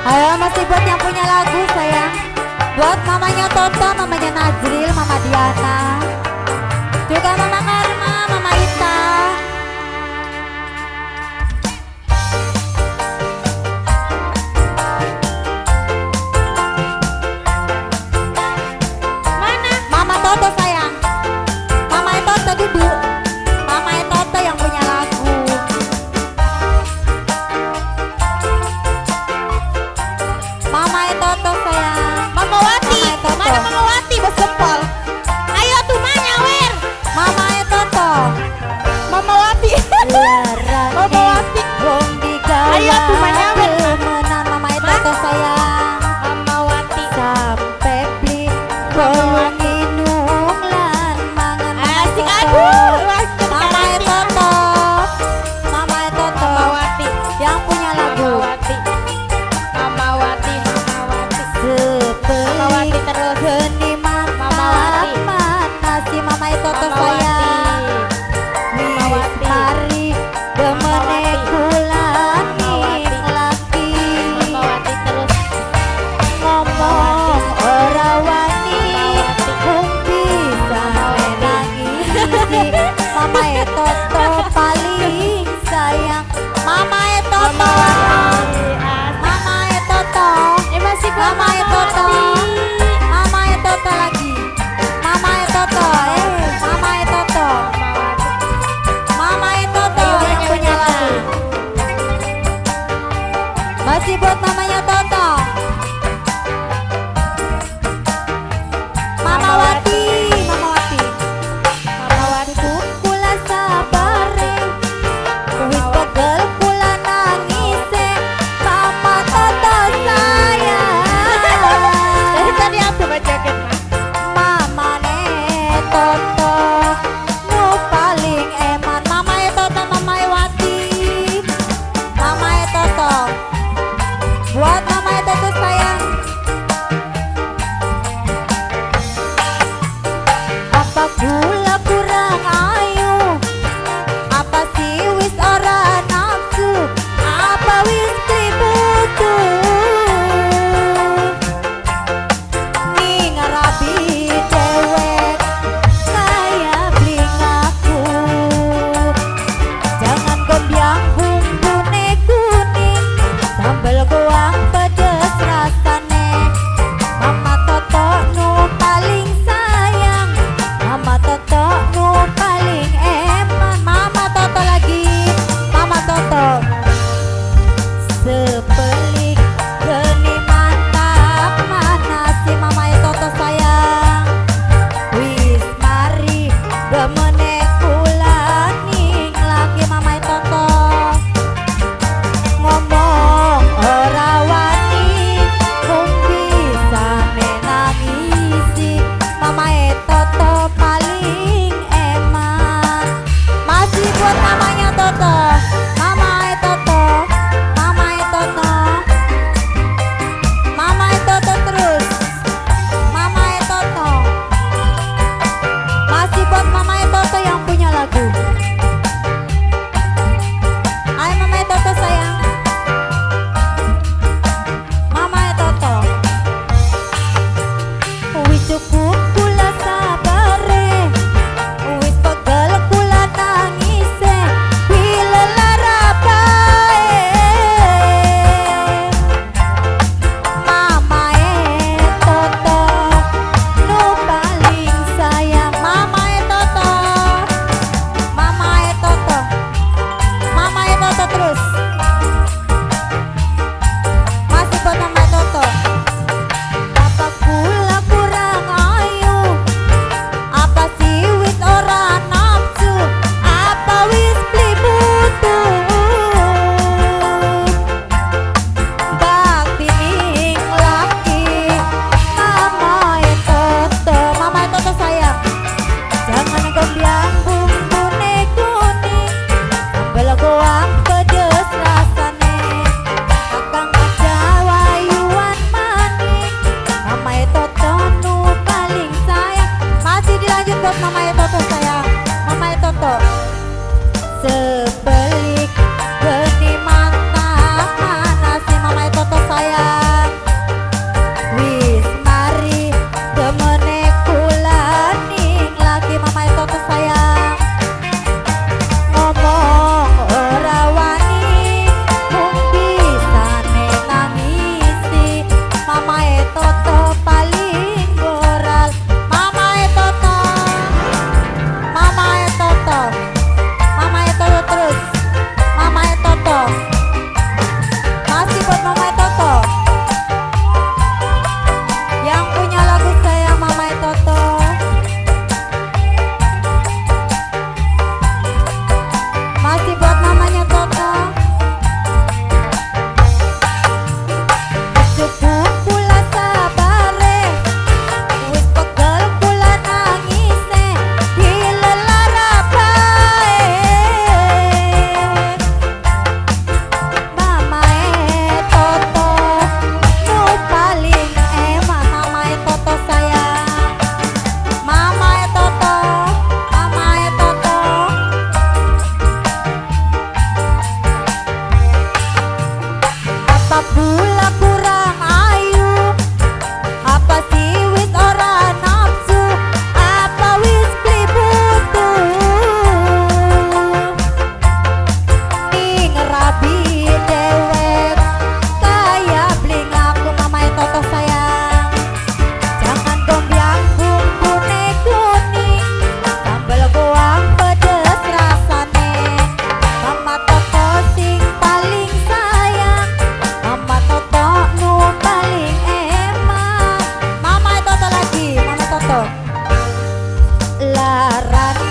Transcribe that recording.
Ayo masih buat yang punya lagu sayang. Buat mamanya Toto, mamanya Nazril, Mama Diana, juga Mama Karma, Mama Ita. Mana? Mama Toto sayang. Mama Toto duduk. Mama Toto yang punya lagu. Mama Toto sayang. Mama Wati. Mama Toto. Mana Mama Wati bos jempol? Ayo tuh nyawer. Mama Toto. Mama Wati. Mama Wati. Wong digawa. Ayo tuh nyawer. Demenan Mama Toto sayang. Mama Wati. Sampai beli kolong minum lan mangan Mama Asik Toto. aduh. Wah, Mama Toto. Mama Toto. Mama Wati. Yang punya lagu. Mama Wati. Mama Wati, Mama Wati. Mama Wati Sepelik terus. geni Mama Wati. mantap nasi Mama Toto Mama sayang. Wati. Mama Wis Wati. mari demene Wati. kula Mama Wati. laki Mama Wati terus. ngomong ora wani Mama Wati. mung bisa Mama Wati. nangisi. Mama Toto paling sayang. Mama Toto. Mama Toto. Eh masih buat Mama Mama Toto. Wati. Mama Toto lagi. Mama Toto. Mama Toto. Mama Wati. Mama Toto Ayo, yang nyanyi, punya nyanyi. lagu. Masih buat mamanya Toto. Mama Mama Wati, Mama Wati. Mama Wati. Kula sabare, wis pegel kula nangise. Mama Toto sayang. Dari tadi aku bacakan mah. Mamane Toto nu paling eman. Mama Toto, Mama Wati. Mama Toto. Buat Mama Toto sayang. Apa gula kurang ayu? Apa sih wis ora nafsu? Apa wis kliputu? Ning rabi dewek kaya beli ngaku. Jangan gombyang bumbune kuning, sambel goang pedes rasane. Mama Toto nu paling sayang. Mama Toto Toto. Larang.